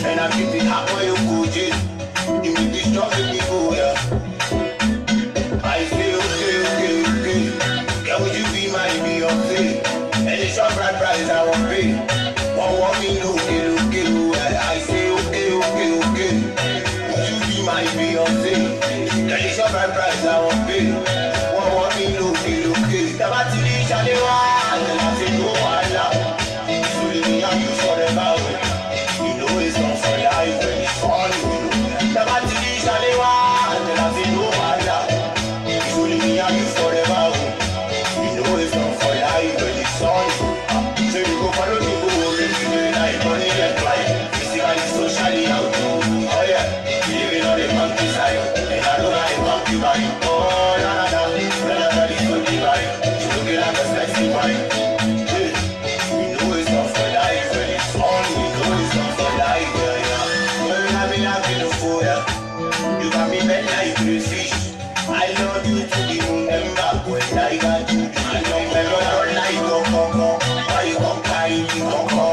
And I keep it hot for you, coaches. You make me strong before, yeah. I say, okay, okay, okay. Yeah, would you be my Beyonce? And it's your bright price I won't pay. One want me, no, okay, okay, I say, okay, okay, okay. Would you be my Beyonce? And it's your bright price I won't pay. One want me, no, okay, okay. Tabatili Shalewa, and I say, no, Allah. So leave me and you forever. You know it's not for life when it's on you. Tabatili Shalewa, and I say, no, Allah. So leave me and you forever. You know it's not for life when it's on you. So you go follow me, go make you do like money and life. Physically, socially, out. Oh yeah, living on the countryside, and I don't like concubine. Oh na na na, na na na, it's so divine. You looking like a sexy wine. Yeah. You know it's not for life when it's on. You know it's not for life, yeah, yeah. Well, you got me laughing for ya. You got me bent like crayfish. I love you to the moon and back when I got you. I don't remember like go go go. Why you come carry me go go?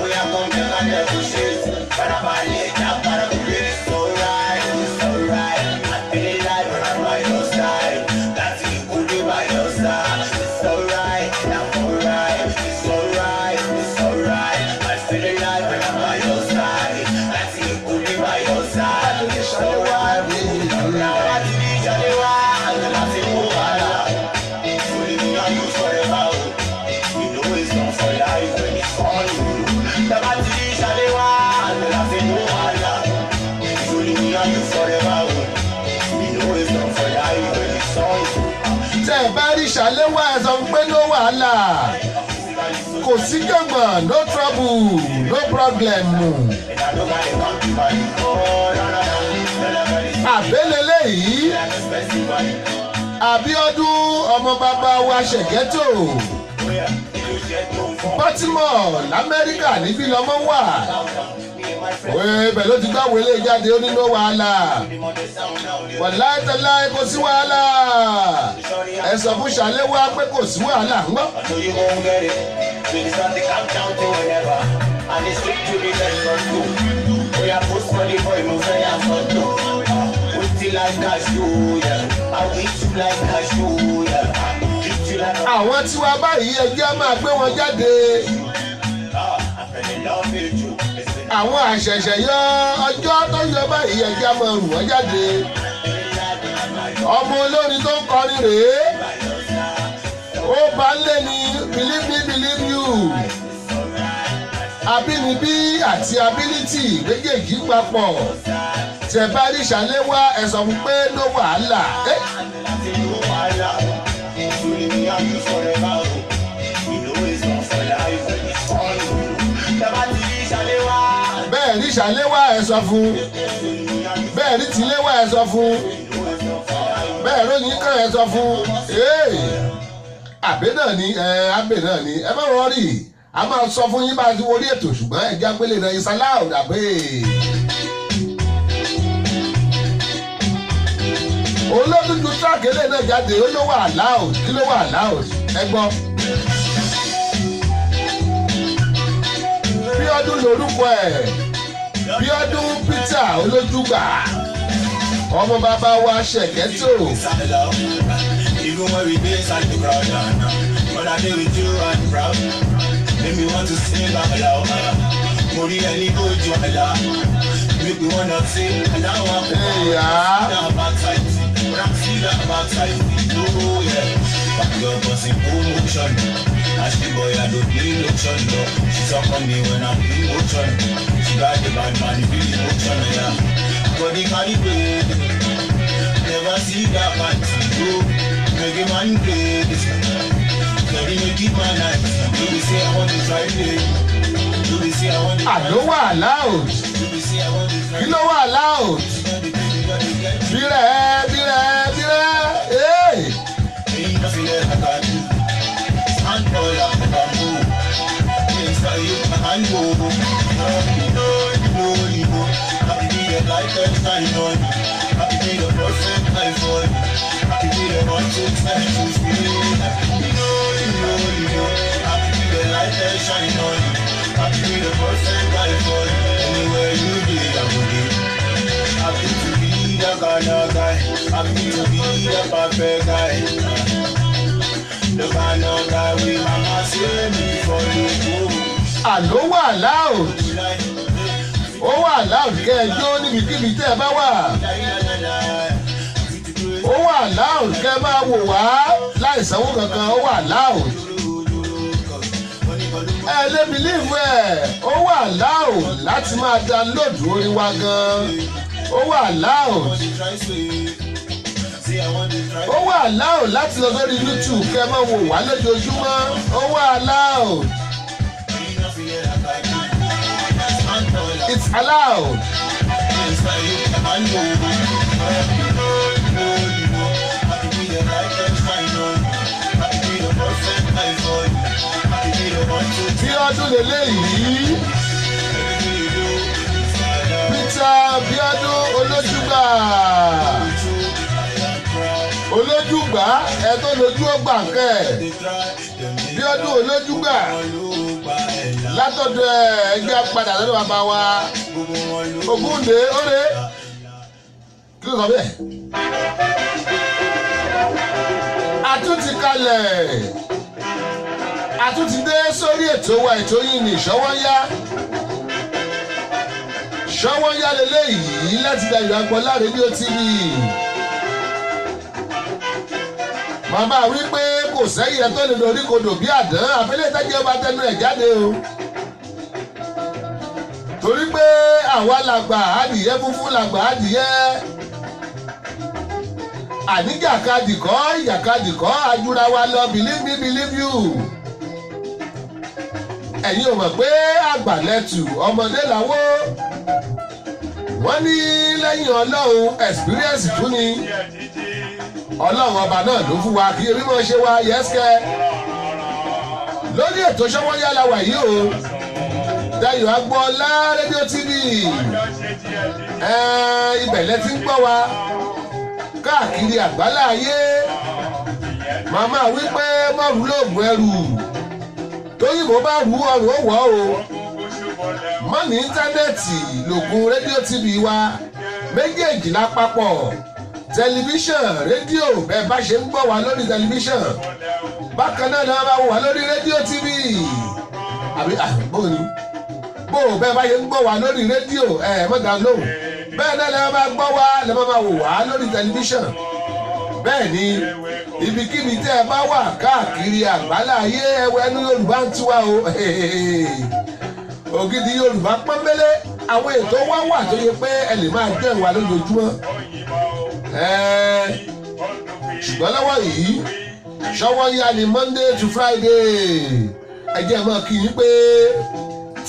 We are come back and negotiate. Farabalẹ̀ jábára kúlẹ̀. It's alright, it's alright. I feel alive when I'm by your side. That's it, could be by your side. It's alright, I'm alright. It's alright, it's alright. I feel alive when I'm by your side. That's it, could be by your side. It's alright, it's alright. You know it's not for life when it's on you. You know it's not for life when it's on you. Tẹ́ ẹ bá rí Ṣàléwá, ẹ sọ pé no wàhálà, kò sí jọ̀gbọ̀n, no trouble, no problem. And I don't got a concubine. Oh, na na na, na na na, it's Àbẹ́lẹ́lẹ́ yìí like a specimen. Abíọ́dún ọmọ bàbá wa Ṣẹ̀gẹ́tò Oh yeah, you just don't fall. Baltimore l'Amẹ́ríkà níbí lọ́mọ wà. Me and my friends, Òye ibẹ̀ ló ti gbá wọlé jáde, ó ní no wàhálà. the mother sound now. Wàláì tàláì kò sí wàhálà. Ẹ sọ fún Ṣàléwá pé kò sí wàhálà ń gbọ́. I know you gon' get it. Baby, start the countdown to whenever. And it's straight to the best for two. Oh yeah, post for the boy, move for your photo. Wait till I cash you, yeah. I wait you like cash you, yeah. Treat you like a Àwọn tiwa báyìí, ẹjẹ́ á máa gbé wọn jáde. Ah, I fell in love with you. It's been Àwọn àṣẹ̀ṣẹ̀ yọ ọjọ́ tó yọ báyìí, ẹjẹ́ á máa rù wọ́n jáde. Ọmọ olórin tó ń kọrin rèé. Ó bá ń lé ní believe me, believe you. Abínibí àti ability méjèèjì papọ̀. Tẹ̀ bá rí Ṣàléwá, ẹ sọ fún pé no wàhálà. Eh, no wahala. So leave me and you forever. You know it's not for life when it's on you. Tabatili Shalewa. Bẹ́ẹ̀ rí Ṣàléwá, ẹ sọ fún. Bẹ́ẹ̀ rí Tìléwá, ẹ sọ fún. Bẹ́ẹ̀ ròyìn kan, ẹ sọ fún. Ee, àbẹ́ náà ni ẹ, àbẹ́ náà ni ẹ má worry, a máa sọ fún yín bá a ti wọlé ètò, ṣùgbọ́n ẹ̀jẹ̀ agbélé náà ìsàlá àbẹ́. Olódùdú track eléyìí náà jáde, ó ló wà loud. Kí ló wà loud? Ẹ gbọ́. Bíọ́dún lorúkọ ẹ̀, Bíọ́dún Peter Olójúgbà, ọmọ bàbá wa Ṣẹ̀kẹ́tò. Even when we dey inside the crowd, nah, nah. When I dey with you, I'm proud. Make me want to sing out loud. Mo rí ẹni bójú àlá. Make me wanna sing Allahu Akbar. Ẹ̀yà. Now backside, but I'm still that backside. Oh yeah. Back girl busting full motion. Ashley boy, I don't need lotion, no. She talk on me when I'm in motion. She got the bad man feel emotion, yeah. Body calibrate. Never see that man go. Make a man play. Daddy make it my night. Do we say I want to try play? Do we say I want to try? Àló wà loud. Do we say I want to try? Kí ló wà loud? Bírẹ̀ bírẹ̀ bírẹ̀ ee. Ain't nothing else I can do. Stand tall like a bamboo. Things that you can go. You know, you know, you know. I can be the light that shine on you. I can be the perfect life for you. I can be the one to set you free. You know, you know, you know. I can be the light that shine on you. I can be the perfect life for you. Happy to be the perfect guy. The kind of guy we mama say me for you go. Àló wà loud, ó wà loud kẹ́ ẹ jó níbikíbi tẹ́ ẹ bá wà. Ó wà loud kẹ́ ẹ máa wò wá láì sanwó kankan, ó wà loud. Ẹ lè believe ẹ̀, ó wà loud láti máa download orin wa gan. Ó wà loud. Ó wà loud láti lọ sórí YouTube kẹ́ ẹ máa wò wá lójoojúmọ́. Ó wà loud. It's allowed. Bí ọdún lélẹ́yìí, Peter Bíọ́dún Olójúgbà. Olójúgbà ẹ tó lójú ó gbà kẹ́. Bíọ́dún Olójúgbà látọ̀dọ̀ ẹ̀ ẹgbẹ́ padà lọ́dọ̀ bàbá wa Ògúndé óre kí ló sọ bẹ́ẹ̀. Àtúntì kalẹ̀, àtúntì dé sórí ètò wa, ètò yìí ní Ṣọ́wọ́nyá. Ṣọ́wọ́nyá lélẹ́yìí láti Dayọ̀ Agbọ́lá Rédíò TV. Màmá wí pé kò sẹ́yìn ẹ tó lè dorí kodò bí àdán àfẹ́lẹ́ ìtajà ọba tẹnu ẹ̀ jáde o. Torí pé àwa làgbà adìyẹ funfun làgbà adìyẹ. Àníjàkadì kọ́, ìjàkadì kọ́, ajúra wa lọ, believe me believe you. Ẹ̀yin ò mọ̀ pé àgbàlẹ̀tù ọmọdé làwọ́. Wọ́n ní lẹ́yìn Ọlọ́run experience tún ni. Ọlọ́run ọba náà ló fún wa kí ebi máa ṣe wa yẹ́sìkẹ́. Lórí ètò Ṣọ́wọ́nyá la wà yìí o. Dayọ̀ Agbọ́lá Rédíò TV. Ibẹ̀ lẹ ti ń gbọ́ wa káàkiri àgbálá ayé. Màmá wí pé mọ̀rú lóògùn ẹrù. Tóyìnbó bá rú ọrùn ó wọ̀ o. Mọ́ ní íńtánẹ́ẹ̀tì lògùn Rédíò TV wa méjèèjì lápapọ̀. Tẹlifíṣàn, rédíò, bẹ́ẹ̀ bá ṣe ń gbọ́ wa lórí tẹlifíṣàn bákan náà ni wọ́n bá wò wá lórí rédíò TV. Àbí bóò ni bóò bẹ́ẹ̀ bá ṣe ń gbọ́ wa lórí rédíò ẹ̀ mọ́ta lóhùn, bẹ́ẹ̀ náà ni wọ́n bá gbọ́ wa ni wọ́n bá wò wá lórí tẹlifíṣàn. Bẹ́ẹ̀ ni ibikíbi tẹ́ ẹ bá wà káàkiri àgbálá ayé, ẹwẹ́ ní Yorùbá ń tiwa o. Ògidì Yorùbá pọ́nbélé, àwọn ètò wa wà tó yẹ pé ẹ lè máa jẹ́ ìwà lójoojúmọ́. Ṣùgbọ́n lọ́wọ́ yìí Ṣọ́wọ́nyá ni Monday to Friday. Ẹ jẹ́ mọ́ kí yín pé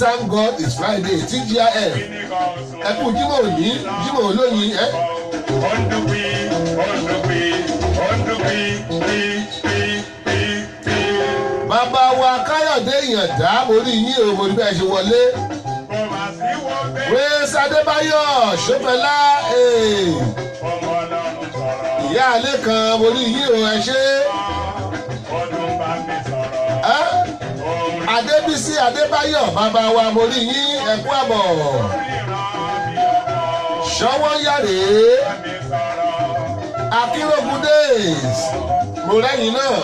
thank God it's Friday, TGIF. Ẹ kú Jímọ̀ òní, Jímọ̀ olóyin ẹ. Bàbá wa Káyọ̀dé Ìyàndá, orí yín o, mo ní bẹ́ẹ̀ ṣe wọlé. Grace Adébáyọ̀ Ṣọ́fẹ́lá, ìyá alẹ́ kan, mo ní yín o, ẹ ṣé. Adébísí Adébáyọ̀ bàbá wa, mo ní yín, ẹ kú àbọ̀. Ṣọ́wọ́nyá rèé. Akínrógun days, mo rẹ́yìn náà.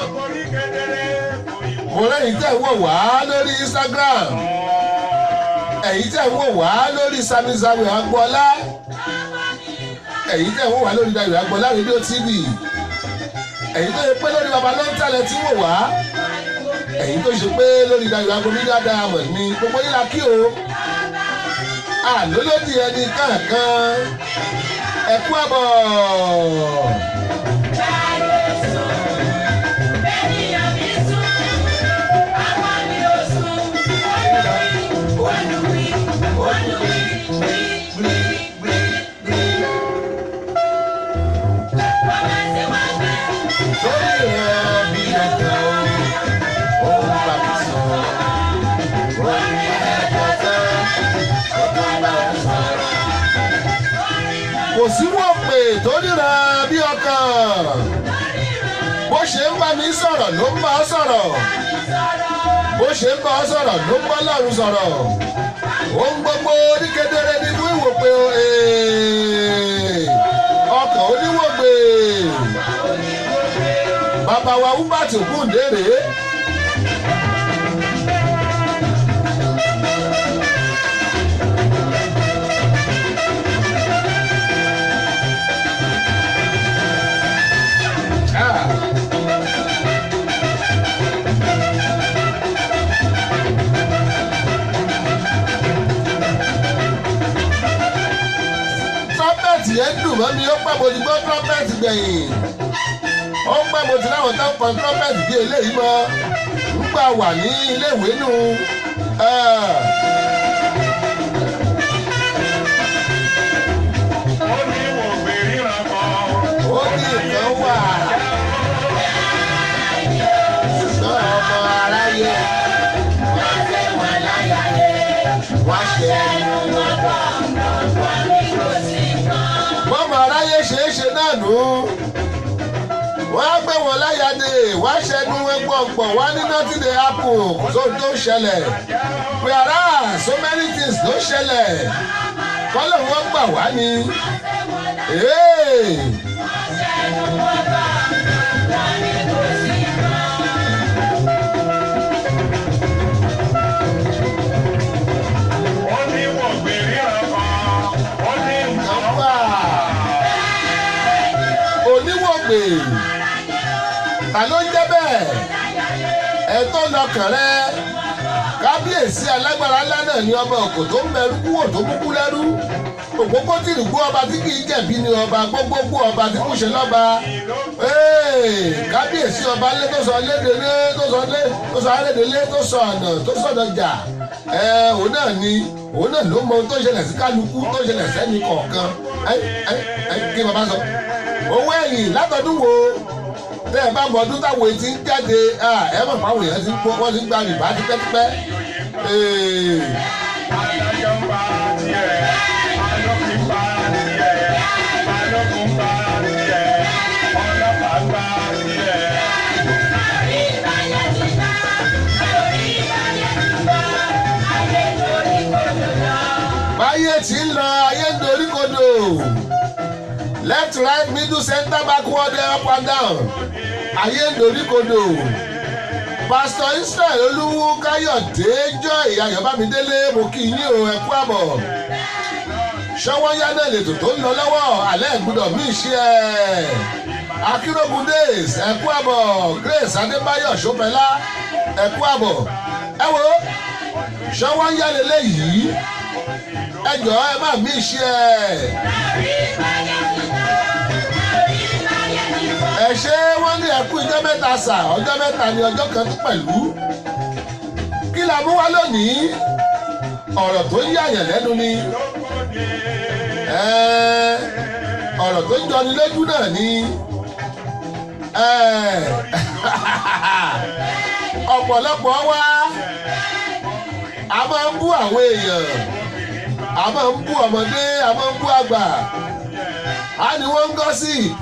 Mo rẹ́yìn tẹ̀ wò wá lórí Instagram. Ẹ̀yin tẹ̀ wò wá lórí Sami Sami Agbọ́lá. Ẹ̀yin tẹ̀ wò wá lórí Dayọ̀ Agbọ́lá Rédíò TV. Ẹ̀yin tó ṣe pé lórí baba ló ń tẹ̀lé tí wò wá. Ẹ̀yin tó ṣe pé lórí Dayọ̀ Agbọ́lá Diamond ni gbogbo yín la kí o. Àlólódì ẹni kankan. Ẹ kú àbọ̀. Kò sí wọ́pè tó ríran bí ọkàn. Bó ṣe ń bá mi sọ̀rọ̀ ló ń bá ọ sọ̀rọ̀. Bó ṣe ń bá ọ sọ̀rọ̀ ló ń bá Ọlọ́run sọ̀rọ̀. Ohun gbogbo ní kedere ní fún ìwòpè ọkàn oníwòpè. Bàbá wa Hubert Ògúndé rèé. Ah. Trumpet yẹn dùn mọ́ mi, ó pẹ́ mo ti gbọ́ trumpet gbẹ̀yìn. Ó pẹ́ mo ti láwọn tó ń pọn trumpet bí eléyìí mọ́. Ń gbà wà ní iléèwé nù. Ó ní wò gbé ríran kan. Ó ní nǹkan wà. Ṣùgbọ́n ọmọ aráyé Wọ́n fẹ́ wọn láyà lé. wá ṣe Ẹnu wọn gbọ̀ngàn wọn ní kò sí kan. bọ́mọ aráyé ṣeéṣe náà nù. Wọ́n á gbé wọn láyàdé, wọ́n á ṣẹnu wọn gbọ̀ngbọ̀n, wọ́n á ní nothing dey happen, kò sóhun tó ń ṣẹlẹ̀. Whereas so many things ló ṣẹlẹ̀. Kọ́lọ̀ wọn gbà wá ni. Hey! Ẹnu wọn gbọ̀ngàn wọn ní kò sí kan. Ó ní wò gbé ríran kan. Ó ní nǹkan Wà. Oníwògbè, ta ló ń jẹ́ bẹ́ẹ̀? Ẹ tó lọkàn rẹ. Kábíyèsí alágbára ńlá náà ni ọba òkò tó ń bẹ̀rù kúwò tó kúkú lẹ́rú. Òpópó tìrìgbó ọba tí kì í jẹ̀bi ni ọba gbogbogbò ọba tí kò ṣe lọ́ba. Ee, kábíyèsí ọba lé tó sọ lédè lé tó sọ lé tó sọ alédè lé tó sọ ọ̀nà tó sọ̀nà jà. Ẹ òun náà ni òun náà ló mọ ohun tó ṣẹlẹ̀ sí kálukú tó ṣẹlẹ̀ sẹ́ni kọ̀ọ̀kan. Ẹ ẹ ẹ kí bàbá sọ. Owó ẹ̀yìn látọdún wo tẹ́ ẹ bá mọ ọdún táwọn etí ń jáde, ẹ mọ̀ fáwọn èèyàn ti ń gbọ́ wọ́n ti ń gba rìbá tipẹ́tipẹ́. Ee. Adájọ́ ń bá tiẹ̀, alófin ń bá tiẹ̀, balógun ń bá tiẹ̀, ọlọ́pàá ń bá tiẹ̀. Orí báyé ti bá, orí báyé ti bá, ayé torí kodò lọ. Báyé tí ń lọ, ayé ń dorí kodò. Left, right, middle, center, backward, up and down, ayé ń dorí kodò. Pastor Israel Olúwú Káyọ̀dé Joy Ayọ̀bámidélé, mo kí yín o, ẹ kú àbọ̀. Ṣọwọ́nyá náà lètò tó ń lọ lọ́wọ́ alẹ́ gbọ́dọ̀ mí ṣe ẹ̀. Akínrógun Days, ẹ kú àbọ̀. Grace Adébáyọ̀ Ṣọpẹ́lá, ẹ kú àbọ̀. Ẹ wo ṣọwọ́nyá lélẹ́yìí, ẹ jọ̀ọ́ ẹ má mí ṣe ẹ̀. Orí báyé ti bá, orí báyé ti bá. Ẹ ṣé, wọ́n ní ẹkú ijọ́ mẹ́ta sà, ọjọ́ mẹ́ta ni ọjọ́ kan tó pẹ̀lú. Kí la mú wá lónìí? Ọ̀rọ̀ tó ń yàyàn lẹ́nu ni. Ẹ́ẹ́, ọ̀rọ̀ tó ń jọni lójú náà ni. Ẹ́ẹ́, ọ̀pọ̀lọpọ̀ wa a máa ń bú àwọn èèyàn, a máa ń bú ọmọdé, a máa ń bú àgbà, a ní wọ́n ń gọ́ sí i,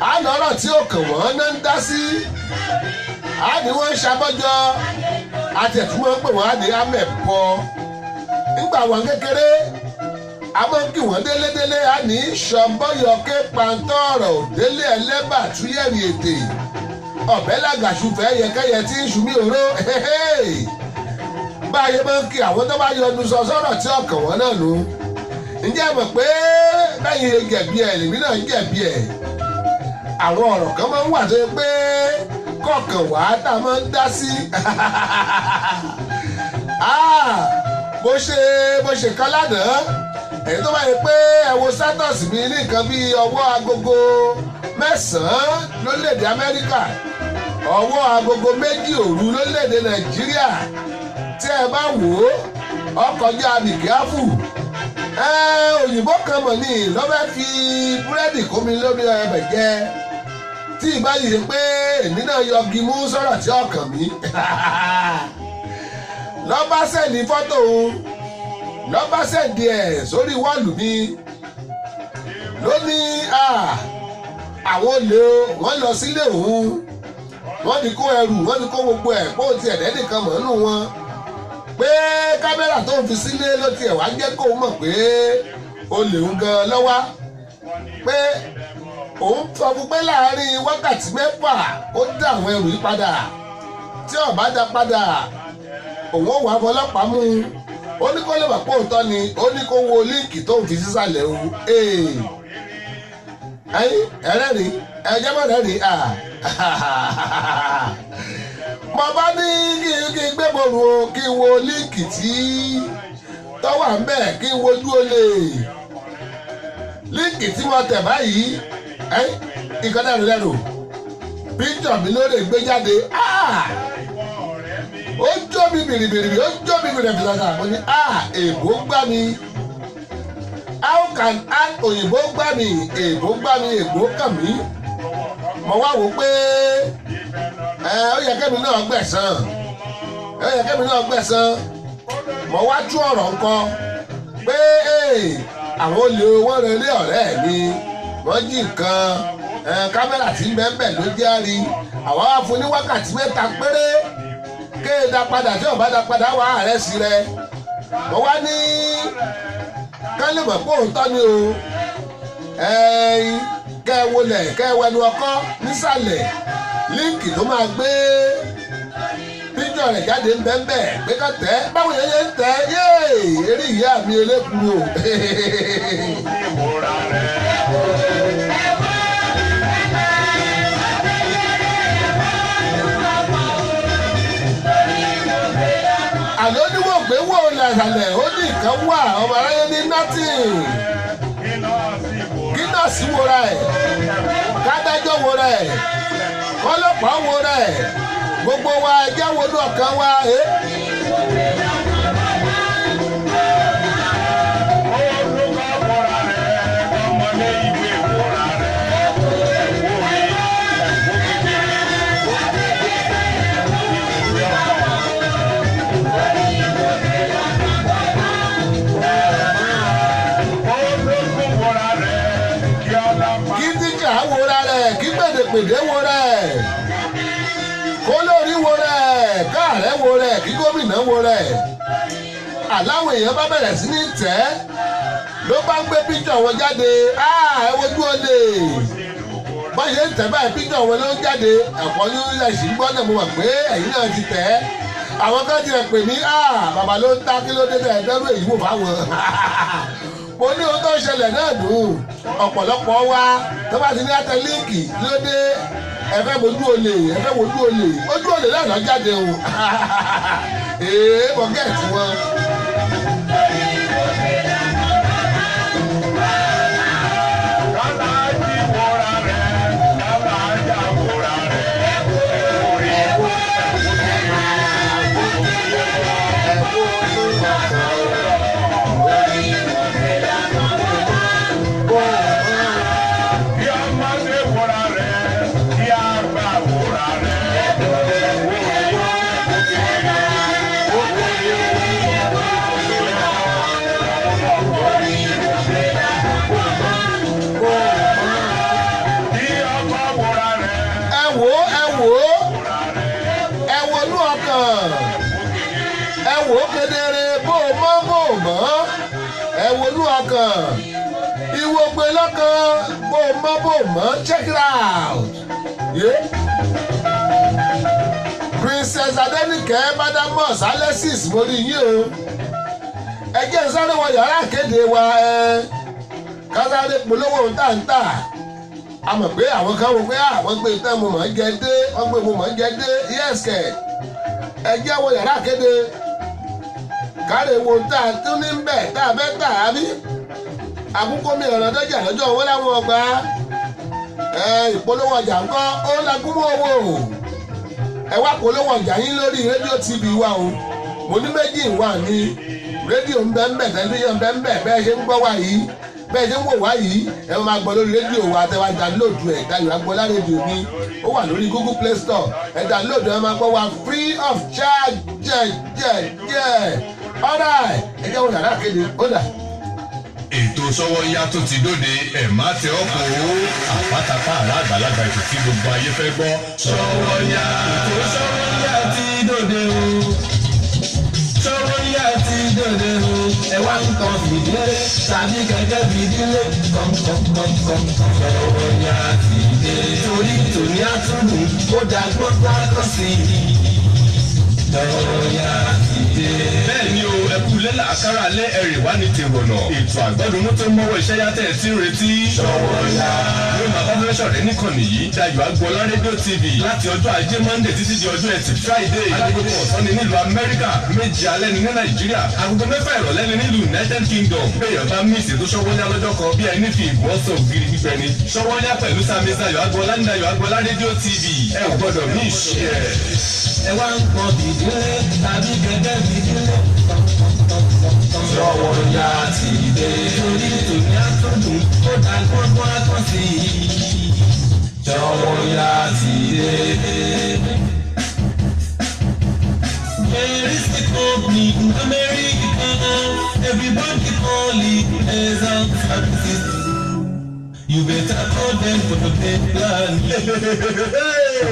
a lọ́rọ̀ tí ó kàn wọ́n náà ń dá sí, a ní wọ́n ń ṣàbọ́jọ́ àti ẹ̀tún máa ń pè wọ́n á ní amẹ̀bọ. Nígbà wọn kékeré, a máa ń kí wọ́n délédélé, a ní ṣọ̀bọ́yọ̀kẹ́ pàǹtọ́ọ̀rọ̀ òdélé ẹlẹ́bà túyẹ̀rì ètè ọ̀bẹ làgàṣùfẹ́ yẹkẹ́yẹ tí ń ṣùmí òró. Báyé máa ń kí àwọn tó bá yọnu sọ sọ́rọ̀ tí ọkàn wọn náà nù. Ǹjẹ́ ẹ mọ̀ pé bẹ́yìn lè jẹ̀bi ẹ̀, lèmi náà ń jẹ̀bi ẹ̀? Àwọn ọ̀rọ̀ kan máa ń wà tó yẹ pé kọ̀ọ̀kan wà á tá a máa ń dá sí. Ah, bó ṣe kan lánàá, èyí tó bá yẹ pé ẹ wo status mi ní nǹkan bíi ọwọ́ agogo 9 lórílẹ̀‐èdè Amẹ́ríkà, ọwọ́ agogo 2 òru lórílẹ̀‐èdè Nàìjíríà, tí ẹ bá wò ó, ọkọjá nìkíáfù. Ẹ òyìnbó kan mọ̀ ní lọ́fẹ́ fi búrẹ́dì kó mi lórí ẹbẹ̀ jẹ, tí ìbá yìí ṣe pé èmi náà yọgi mú sọ̀rọ̀ tí ọkàn mi lọ́ba sẹ́ndì fọ́tò òun, lọ́ba sẹ́ndì ẹ̀ sórí wọ́ọ̀lù mi, ló ní àwọn olè o, wọ́n lọ sílé òun, wọ́n ti kó ẹrù, wọ́n ti kó gbogbo ẹ̀, kó tiẹ̀ lẹ́nìkan mọ̀ nínú wọn, pé kámẹ́rà tó ń fi sílé ló tiẹ̀ wá jẹ́ kó mọ̀ pé olè ń gan lọ́wọ́, pé Òun sọ fún pé láàárín wákàtí 6 ó dá àwọn ẹrù yìí padà. Tí ó bá dá padà, òun ó wá fọlọ́pàá mú un. Ó ní kó lè wà pé òótọ́ ni, ó ní kó wo link tó ń fi sísàlẹ̀ o. Ẹyin ẹrẹ́rìn ẹjẹ́ mọ̀ rẹ́rìn à. Mo bá ní kí n gbé borun o, kí n wo link tí tó wà ń bẹ̀, kí n wojú olè. Link tí mo tẹ̀ báyìí, nǹkan dẹ̀rù lẹ́rù. Píktọ̀ mi ló lè gbé jáde. Ó jó mi bìrìbìrì, ó jó mi bìrìbìrì. Mo ní èèbó gbá mi. How can I òyìnbó gbá mi, èèbó gbá mi, èèbó kàn mí. Mo wá wò pé ó yẹ kẹ́mi náà gbẹ̀san. Ó yẹ kẹ́mi náà gbẹ̀san. Mo wá tú ọ̀rọ̀ nǹkan pé àwọn olè wọ́n rẹ ilé ọ̀rẹ́ mi, wọ́n jí nǹkan, kámẹ́rà tí ń bẹ ń bẹ̀ ló jẹ́ àrí. Àwa wá fún ní wákàtí 3 péré kéè dá padà, tí ò bá dá padà wá àárẹ̀ sí rẹ. Mo wá ní ká lè mọ̀ pé òótọ́ ni o. Kẹ́ ẹ wọlé, kẹ́ ẹ wẹnu ọkọ́ nísàlẹ̀, link tó máa gbé píjọ rẹ̀ jáde ń bẹ́ẹ̀ bẹ́ẹ̀ pé ká tẹ́. Báwo yẹn yẹn ń tẹ́? Yéè, eré ìyá mi elékuru o. Àlọ́ oníwò pé wò làṣàlẹ̀, ó ní nǹkan wà, ọmọ aráyé ní nothing. Kí nọ́ọ̀sì wora ẹ̀, kádájọ́ wora ẹ̀, kọ́lọ́pàá wora ẹ̀, gbogbo wa ẹjẹ́ wo ní ọ̀kan wa. Olùkọ́ wora rẹ̀, ọmọdé ìwé wora rẹ̀, ẹ̀wọ́ rí, ẹ̀wọ́ kékeré. Ológun wora rẹ̀, kí ọlọ́pàá. Kí tíjà wora rẹ̀, kí gbèdègbèdè wora ẹ̀, kólórí wora ẹ̀, káàrẹ́ wora ẹ̀, kí gómìnà wora ẹ̀. Àláwọn èèyàn bá bẹ̀rẹ̀ sí ní tẹ̀ ẹ́, ló bá ń gbé píjọ wọn jáde. Ẹ wojú olè. Bọ́n ṣe ń tẹ̀ báyìí, píjọ wọn ló ń jáde. Ẹ̀kọ́ ní ẹ̀sìn gbọ́dọ̀ mo mọ̀ pé ẹ̀yin náà ti tẹ̀ ẹ́. Àwọn kan ti rẹ̀ pè mí, bàbá ló ń ta, kí ló dé tẹ̀ ẹ́ dẹ́rù èyí wò fáwọn. Mo ní ohun tó ń ṣẹlẹ̀ náà dùn. Ọ̀pọ̀lọpọ̀ wa tó bá ti ní àtẹ link ló dé, ẹ fẹ́ wojú olè, ẹ fẹ́ wojú olè, ojú olè náà lọ jáde o. Mo gẹ̀ẹ́tì wọn. Kálá jí wora rẹ̀, kálá jà wora rẹ̀, ẹ̀wọ́ rí, ẹ̀wọ́ kékeré. Kí ọmọdé wora rẹ̀, kí àgbà wora rẹ̀, ẹ̀wọ́ rí, ẹ̀wọ́ kékeré. Kí ọkọ wora rẹ̀, Ẹ wò ó, ẹ wò ó, ẹ wọnú ọkàn, ẹ wò ó kedere, bó o mọ́ bó o mọ́, ẹ wọnú ọkàn, ìwò gbé lọ́kàn, bó o mọ́ bó o mọ́, check it out. Yeah. Princess Adenike Badmus Alexis, mo rí yín o. Ẹ jẹ́ n sáré wọ yàrá ìkéde wa, ká sáré polówó ohun tá ń tà. A mọ̀ pé àwọn kan wò pé àwọn gbé tán mo mọ̀ ń jẹ dé, wọ́n gbé mo mọ̀ ń jẹ dé, yes kẹ̀. Ẹ jẹ́ wọ yàrá ìkéde. Káre wo tá a tún ní bẹ̀ tá a fẹ́ tà á bí. Àkókò mi ọ̀rọ̀ dọ́jà lọ́jọ́ owó láwọn ọgbà. Ìpolówó ọjà ńkọ́, ó lagúnmọ́ owó. Ẹ wá polówó ọjà yín lórí rédíò TV wa o. Mo ní méjì wà ní rédíò ń bẹ ń bẹ, tẹlifíṣàn ń bẹ ń bẹ, bẹ́ẹ̀ ṣe ń gbọ́ wá yìí, bẹ́ẹ̀ ṣe ń wò wá yìí, ẹ máa gbọ́ lórí rédíò wa. Tẹ́ wá download ẹ̀, Dayọ̀ Agboola rédíò mi, ó wà lórí Google Play Store. Ẹ download ẹ máa gbọ́ wa free of charge. Jẹ jẹ jẹ. Alright, ẹ jẹ́ wọn yàrá kéde, ó dà. Ètò Sọ́wọ́nyá tó ti dóde, ẹ̀ má tẹ ọ́ kó àpátápá àrà àgbàlagbà ètò tí gbogbo ayé fẹ́ gbọ́. Sọ́wọ́nyá. Ètò Sọ́wọ́nyá ti dóde o. Sọ́wọ́nyá ti dóde o. Ẹ wá nǹkan fìdílé tàbí kẹ̀kẹ́ fìdílé kọ̀ǹkọ̀ǹkọ̀ǹkọ̀. Sọ̀wọ́nyá ti dé. Torí tòní àtúndùn ó dá gbọ́ngbọ́n kọ́ sí i. Sọ̀wọ́nyá ti dé. Bẹ́ẹ̀ ni o, ẹkú lẹ́la àkàrà lẹ́ ẹ̀rì wá ní tèrònà. Ètò àgbọ̀dúnmú tó mọ́wọ́ iṣẹ́ yá tẹ̀ sí ń retí. Sọ̀wọ́nyá. Yóò máa bá fẹ́ sọ̀rẹ́ níkànnì yìí. Dayọ̀ Agboola Rédíò TV láti ọjọ́ Ajé Monday títí di ọjọ́ Ẹtì Friday. Agogo ọ̀sán ni nílùú Amẹ́ríkà, 7 alẹ́ ni ní Nàìjíríà, agogo 6 ìrọ̀lẹ́ ni nílùú United Kingdom. Béèyàn bá míìsì tó Sọ̀wọ́nyá lọ́jọ́ kan bí ẹni fi ìgbọ́ sọ ògiri gbígbẹ ni. Sọ̀wọ́nyá pẹ̀lú Sami Dayọ̀ Agboola ní Dayọ̀ Agboola Rédíò TV. Ẹ ò gbọ́dọ̀ mí ìṣe ẹ̀. Ẹ wá nǹkan fìdílé tàbí kẹ̀kẹ́ fìdílé. Sọ̀wọ́nyá ti dé. Torí tòní àtúndùn ó dá gbọ́ngbọ́n akọ́ sí i. Sọ̀wọ́nyá ti dé. There is a company in America, everybody call it Pleasant Services. You better call them for the plan.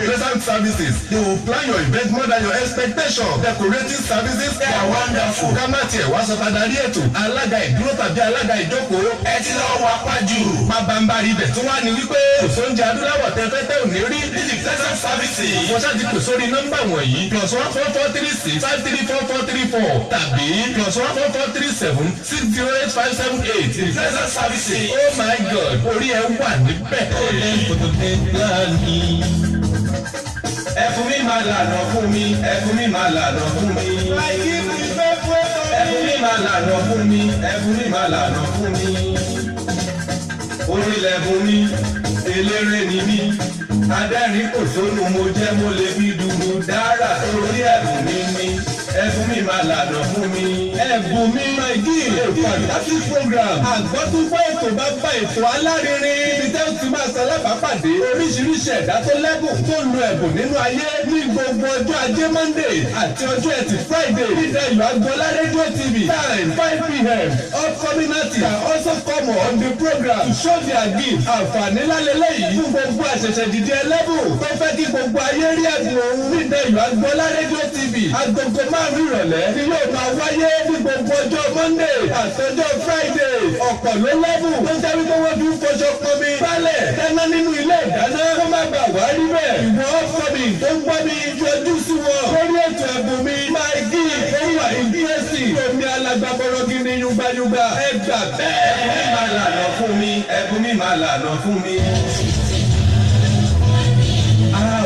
Pleasant Services, they will plan your event more than your expectation. Decorating services, they are wonderful. Ká má tiẹ̀ wá sọ tadarí ètò. Alága ìdúró tàbí alága ìjókòó. Ẹ ti lọ wá pájú. Pabambari ibẹ̀ tó wá ní wípé kò sóúnjẹ adúláwọ̀ tẹ fẹ́ tẹ́ ò ní rí. Ní Pleasant Services. Wọ́n ṣáà ti pè sórí nọ́mbà wọ̀nyí: +1 4 4 3 6 5 3 4 4 3 4 tàbí +1 4 4 3 7 6 0 8 5 7 8. Pleasant Services. Oh my God, orí ẹ wà níbẹ̀. Call them for the plan. Ẹ̀fún mi máa lànà fún mi, ẹ̀fún mi máa lànà fún mi. Ẹ̀fún mi máa lànà fún mi, ẹ̀fún mi máa lànà fún mi. Orílẹ̀ fún mi, eléré ni mí. Adẹ́rìn kò sónú mo jẹ́, mo lè fi dùrù dára torí ẹ̀bùn mi ni. Ẹ̀fún mi máa lànà fún mi. Ẹ̀bùn mi, my gift, a fantastic program. Àgbọ́túngbọ́ ètò bá bá ètò alárinrin. Ibi tẹ́ ó ti máa ṣalábàápàdé oríṣiríṣi ẹ̀dá tó lẹ́bùn tó lu ẹ̀bùn nínú ayé ní gbogbo ọjọ́ Ajé Monday àti ọjọ́ Ẹtì Friday. Ní Dayọ̀ Agboola Radio TV, time 5 p.m. Upcoming artists can also come on the program to show their gift. Àǹfààní lálẹ́lẹ́ yìí fún gbogbo àṣẹ̀ṣẹ̀ dìde ẹlẹ́bùn tó fẹ́ kí gbogbo ayé rí ẹ̀bùn òun. Ní Dayọ̀ Agboola Radio TV, agogo 5 ìrọ̀lẹ́ ni yóò máa wáyé ní gbogbo ọjọ́ Monday àtọjọ́ Friday. Ọ̀pọ̀ ló lẹ́bùn tó jẹ́ wípé wọ́n fi ń fọṣọ, pọnmi, bálẹ̀, dáná nínú ilé ìdáná. Kó má bàa wá rí bẹ́ẹ̀, ìwọ upcoming tó ń gbọ́ mi, yọjú sí wọn lórí ètò Ẹ̀bùn Mi, My Gift. Ó wà interesting, omi alágbàbọ̀rọ̀ gidi, yungbayungba, ẹ gbà bẹ́ẹ̀. Ẹ̀bùn mi máa lànà fún mi, ẹ̀bùn mi máa lànà fún mi.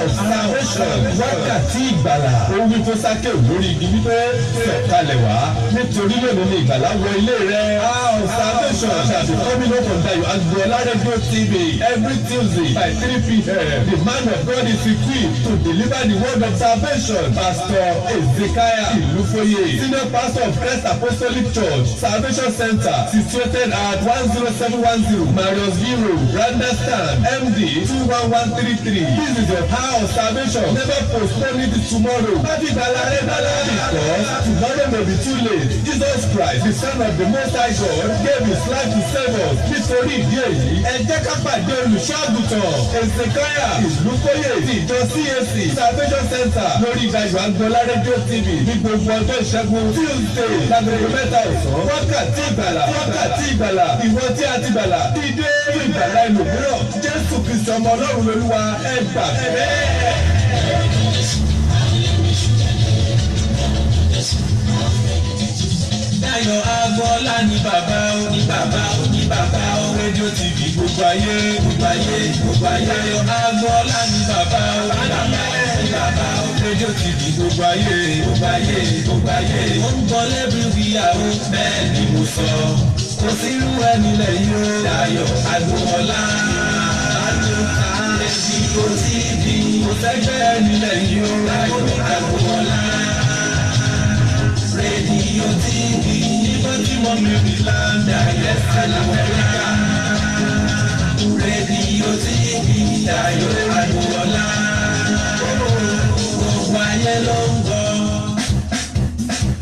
Salvation, wákàtí ìgbàlà. Ó wí fún Sákèù lórí igi wípé, "Sọ̀kalẹ̀ wá, nítorí lónìí ni ìgbàlà wọ ilé rẹ̀." Hour of Salvation shall be coming up on Dayo Agboola Radio TV every Tuesday by 3 p.m. The man of God is equipped to deliver the word of salvation. Pastor Ezekiah Ilufoye, senior pastor of Christ Apostolic Church, Salvation Center, situated at 10710 Marriottsville Road, Randallstown, MD 21133. This is your hour of salvation. Never postpone it to tomorrow. Má fi ìgbàlà rẹ dọ́là. Because tomorrow may be too late. Jesus Christ, the Son of the Most High God, gave his life to save us. Nítorí ìdí èyí, ẹ jẹ́ ká pàdé olùṣọ́ àgùntàn Ezekiah Ìlúkóyè ti ìjọ CAC Salvation Center lórí Dayọ̀ Agboola Radio TV ní gbogbo ọjọ́ Ìṣẹ́gun Tuesday lágogo 3 ọ̀sán. Wákàtí ìgbàlà, wákàtí ìgbàlà. Ìwọ tí a ti gbàlà, dídé fún ìgbàlà ẹlòmíràn. Jésù Kristi ọmọ Ọlọ́run lolúwa, ẹ gbà bẹ́ẹ̀. Dayọ̀ Agboola ní bàbá ó, ní bàbá ó, ní bàbá ó. Rédíò TV, gbogbo ayé, gbogbo ayé, gbogbo ayé. Dayọ̀ Agboola ní bàbá ó, ní bàbá ó, ní bàbá ó. Rédíò TV, gbogbo ayé, gbogbo ayé, gbogbo ayé. Ó ń gbọ́ lẹ́bùrú ìyàwó, bẹ́ẹ̀ ni mo sọ. Kò sírú ẹni lẹ́yìn o. Dayọ̀ Agboola. Rédíò TV, kò sẹ́gbẹ́ ẹni lẹ́yìn o. Dayọ̀ Agboola. Rédíò TV ní Baltimore, Maryland, Dayọ̀ Amẹ́ríkà. Rédíò TV, Dayọ̀ Agboola. Gbogbo ayé ló ń gbọ́.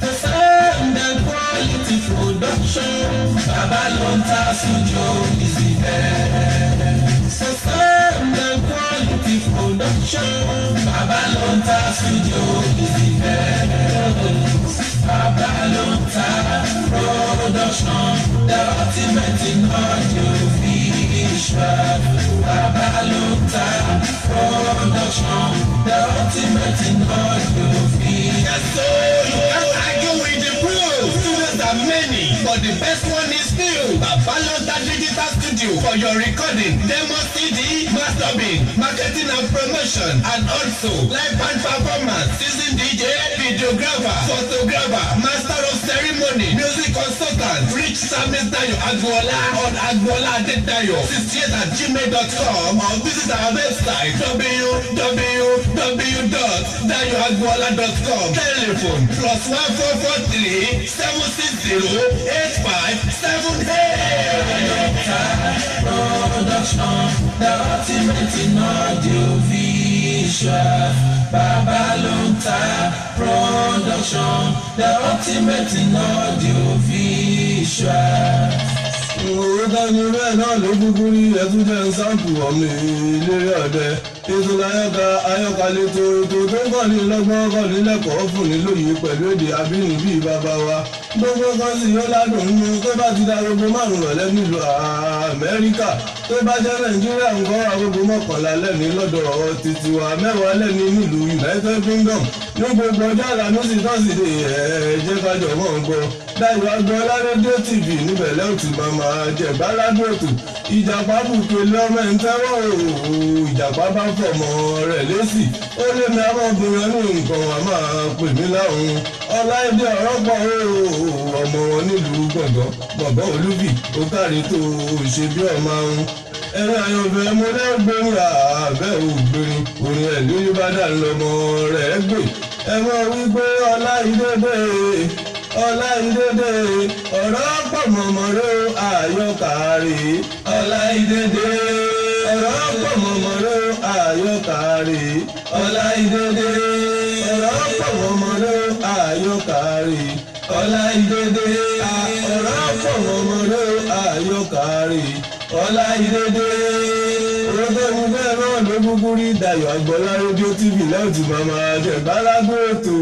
The sound and quality production. Bàbá ló ń ta studio is the best. The sound and quality production. Bàbá ló ń ta studio is the best. Bàbá ló ń ta pro. Production, the ultimate in audio visual. Bàbá ló ń ta production, the ultimate in audio visual. Yes, so you can't argue with the proof. Studios are many, but the best one is few. Babalota Digital Studio for your recording, demo CD, mastering, marketing and promotion, and also live band performance, season DJ, videographer, photographer, master of ceremony, music consultant. Reach Samis Dayo Agboola on Agboola Adedayo 68@gmail.com or visit our website www.dayoagboola.com. Telephone +1 443 760 8578. Production, the ultimate in audio visual. Bàbá ló ń ta production, the ultimate in audio visual. Owó dání bẹ́ẹ̀ náà ló kúkú rí ẹtún jẹ́ ń sáǹpù ọmọ ìlérí ọ̀dẹ. Ètò láyọ̀ká ayọ́ka létò ètò tó ń kọ́ni lọ́gbọ́n kọ́ni lẹ́kọ̀ọ́ fún ni lóye pẹ̀lú èdè abínibí bàbá wa. Gbogbo kan sì yóò ládùn nínú tó bá ti da agogo 5 rọ̀lẹ́ nílùú Amẹ́ríkà. Tó bá jẹ́ Nàìjíríà ń kọ́ agogo 11 lẹ́ni lọ́dọ̀ títí wa 10 lẹ́ni nílùú United Kingdom. Ní gbogbo ọjọ́ Àlàmísì Tọ́sídẹ̀ẹ́ ẹ jẹ́ ká jọ mọ́ ń gbọ́. Dayọ̀ Agboola rédíò TV níbẹ̀ lẹ́wọ̀n tí màmá jẹ̀gbáládùn ètò. Ìjàpá bùkẹ́ lọ́mọ ẹ̀ ń tẹ́wọ́ òòó ìjàpá bá fọmọ rẹ̀ lésì. Ó lé mi amọ̀bìnrin ní nǹkan wà máa pè mí láhùn. Ọláìdé ọ̀rọ̀ pọ̀ òòó ọmọ wọn nílùú gbọ̀ngàn gbọ̀ngàn Olúbì ó kárí tó ṣe bí ọmọ ahun. Ẹ̀rọ àyànfẹ́ mo lẹ́gbẹ̀rin àbẹ́ ògbìnrin orin ẹ̀ lórí bá dà lọ́mọ rẹ̀ gbè. Ẹ mọ̀ wípé Ọláìdé dé Ọláìdédé ọ̀rọ̀ pọ̀ mọ̀mọ́rọ́ àyọkàrí. Ọláìdédé ọ̀rọ̀ pọ̀ mọ̀mọ́rọ́ àyọkàrí. Ọláìdédé ọ̀rọ̀ pọ̀ mọ̀mọ́rọ́ àyọkàrí. Ọláìdédé ọ̀rọ̀ pọ̀ mọ̀mọ́rọ́ àyọkàrí. Ọláìdédé rọ́tẹ́nu bẹ́ẹ̀ náà ló kúkú rí Dayọ̀ Agboola rédíò TV lẹ́yìn tí màmá jẹ̀gbálágbó ètò.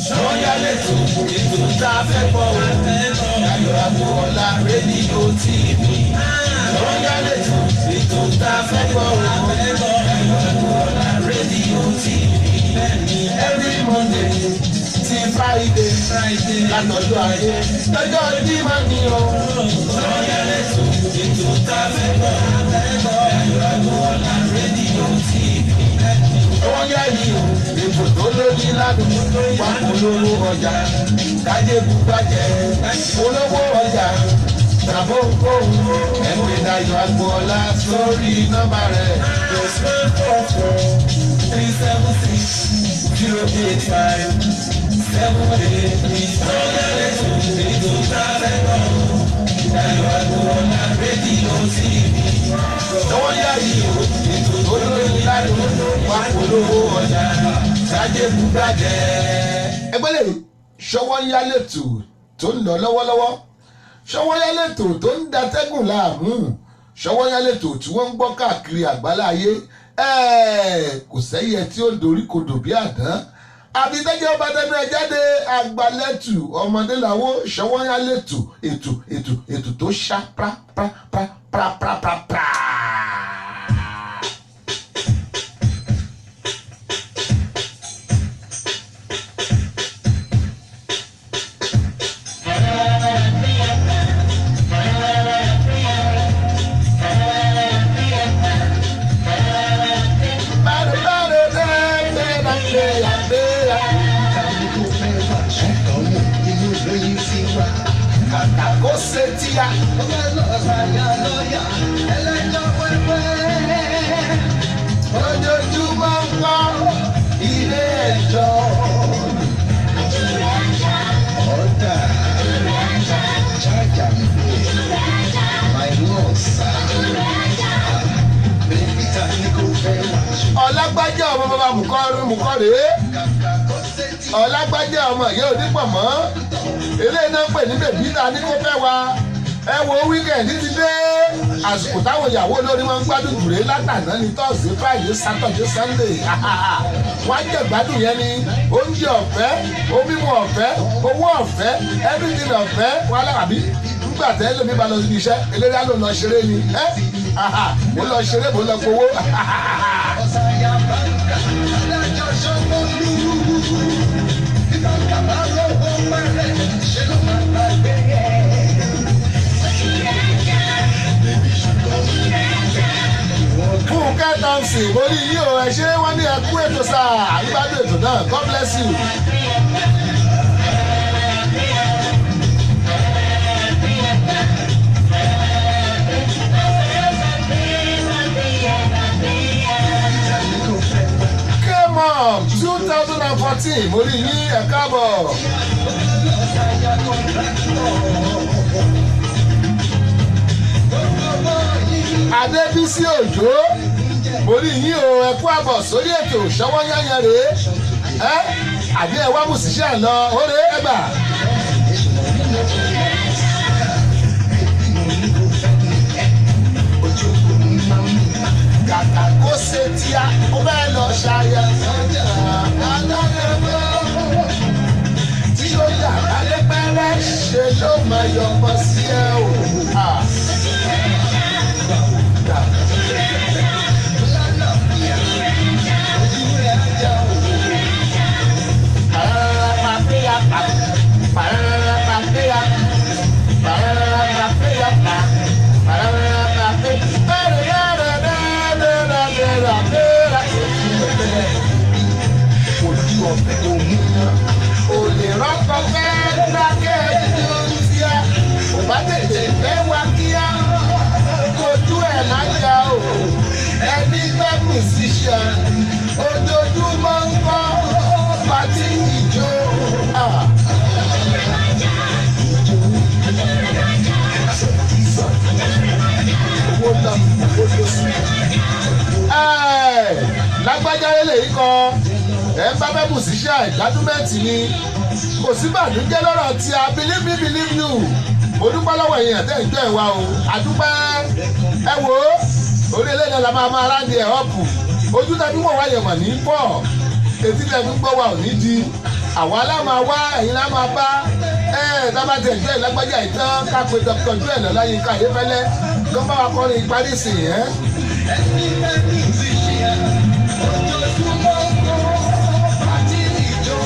Sọ́yà lẹ́tọ̀ ètò tá a fẹ́ gbọ́ o. Dayọ̀ Agboola rédíò TV. Sọ́yà lẹ́tọ̀ ètò tá a fẹ́ gbọ́ o. Dayọ̀ Agboola rédíò TV. Every Monday ti Friday látọjọ́ ayé lọ́jọ́ Jímọ̀ ni o. Sọ́yà lẹ́tọ̀ ètò tá a fẹ́ gbọ́ o. Dayọ̀ Agboola rédíò TV. Wọ́n yá yìí o, ètò tó lórí ládùn wà polówó ọjà kájé bùbàjẹ́ polówó ọjà tàbó kóhùn ẹ̀pẹ̀ Dayọ̀ Agboola sórí nọ́mbà rẹ̀. +1 4 4 3 7 6 0 8 5 7 8 3. Sọ́yà lẹ́tọ̀ ètò tá a fẹ́ gbọ́ o. Dayọ̀ Agboola rédíò TV. Wọ́n yá yìí o, ètò tó lórí ládùn wà polówó ọjà kájé bùbàjẹ́. Ẹgbẹ́ lè ṣọwọ́ yá lẹ́tọ̀ tó ń lọ lọ́wọ́lọ́wọ́ ṣọwọ́ yá lẹ́tọ̀ tó ń datẹ́gùn láàmú ṣọwọ́ yá lẹ́tọ̀ tí wọ́n ń gbọ́ káàkiri àgbáláyé kò sẹ́yẹ tí ó dorí kodò bí àdán àbí tẹ́jọ́ bá tẹnu ẹ jáde àgbàlẹ́tù ọmọdé làwọ̀ ṣọwọ́ yá lẹ́tọ̀ ètò ètò ètò tó ṣá pra pra pra pra pra pra pra. Kàkà kó ṣe tíya. Ojoojúmọ́ ń kọ́ ilé ẹjọ́. Ọ̀dà chájà ń pè my lord sir. Bébí ta ni kò fẹ́ wá ṣe. Ọlágbájá ọmọ bàbá Mùkọ́ rèé. Kàkà kó ṣe tí Ọlágbájá ọmọ ìyá onípọ̀mọ́. Eléyìí náà ń pè ní bèbí ta ní kó fẹ́ wa. Ẹ wo, weekend ti dé. Àsìkò táwọn ìyàwó olórí wọn ń gbádùn jùlé látàná ní Thursday, Friday, Saturday, Sunday. Wọ́n á jẹ gbádùn yẹn ní oúnjẹ ọ̀fẹ́, omi mu ọ̀fẹ́, owó ọ̀fẹ́, everything ọ̀fẹ́. Wọn alábàbí nígbà tẹ́ lómi bá lọ síbi iṣẹ́, eléré á lò lọ ṣeré ni. Ẹ́ mo lọ ṣeré, mo lọ gbowó. Ọ̀sàyà báńkà, adájọ́ Ṣọ́mọ́lú. Bí báńkà bá lówó pẹ́rẹ́, ṣe ló máa gbàgbé ẹ̀. Fúnkẹ́ Thompson, mo rí yín o, ẹ ṣé. Wọ́n ní ẹ kú ètò sáà, àgbàdo ètò náà. God bless you. K-Mom 2014, mo rí yín, ẹ káàbọ̀. Ọ̀sàyà kọ̀ǹtráktọ̀. Gbogbo yìí Adébísí Òjó, mo rí yín o, ẹ kú àbọ̀ sórí ètò. Ṣọwọ́ yányán rèé ẹ, àbí ẹ wá musician lọ ó rèé ẹgbà. Kàkà kó ṣe tíá, ó bẹ́ẹ̀ lọ ṣayẹ alágbèbọ̀ tí ó yà lálẹ́ pẹ́rẹ́, ṣe ló máa yọpọ̀ sí ẹ o. Ah. Ojú ọ̀fẹ́ òun ò lè rọ́pò fẹ́ dákẹ́ nínú tíá, ò bá tètè fẹ́ wá kíá, kojú ẹ̀ má jà o. Ẹni gbẹ́ musician ojoojúmọ́ ń kọ́ party ìjó. Ah. Owó lọ, owó lọ sí. Ẹ́ẹ̀, lágbájá lélẹ́yìí kan ẹ̀ ń bá fẹ́ musician ìgbádùmẹ̀tì ni, kò sí bànújẹ́ lọ́rọ̀ tí a. Believe me, believe you. Mo dúpẹ́ lọ́wọ́ èèyàn tẹ́ ń jọ ìwà o, àdúpẹ́. Ẹ wò ó, orí eléyìí la máa máa round ẹ̀ up. Ojú tàbí wọ̀ wáyẹ̀ mọ̀ ní pọ̀, etí tẹ̀ fi gbọ́ wa ò ní di. Àwa lá máa wá, ẹ̀yin lá máa bá. Ẹ tábà tẹ̀ jọ ìlágbájá ìtàn ká pé Dr. Joel Ọláyínká Ayéfẹ́lẹ́ tó ń bá wa kọrin ìparí ìsìn yẹn. Ẹni fẹ́ musician, ojoojúmọ́ ń kọ́ party ìjó.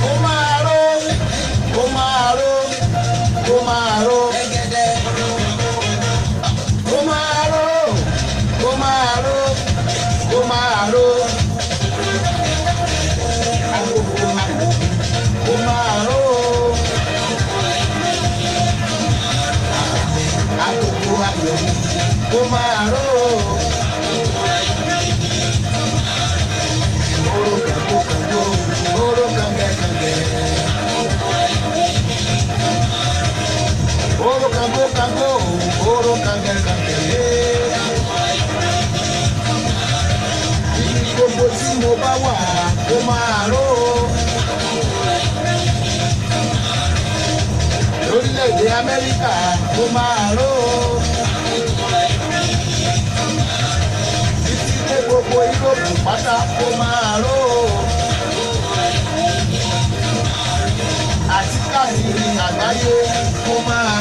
Ó máa ró, ó máa ró, ó máa ró. Ó máa ró, ó máa ró, ó máa ró. Ó máa ró. Agogo ayọ̀, ó máa ró. Oró kàngó kàngó, oró kàngẹ́ kàngẹ́. Oró kàngó kàngó, oró kàngẹ́ kàngẹ́. Ibi gbogbo tí mo bá wà, ó máa ró. Lórílẹ̀-èdè Amẹ́ríkà, ó máa ró. Títí dé gbogbo Yúróòpù pátá, ó máa ró. Àti káàkiri àgbáyé, ó máa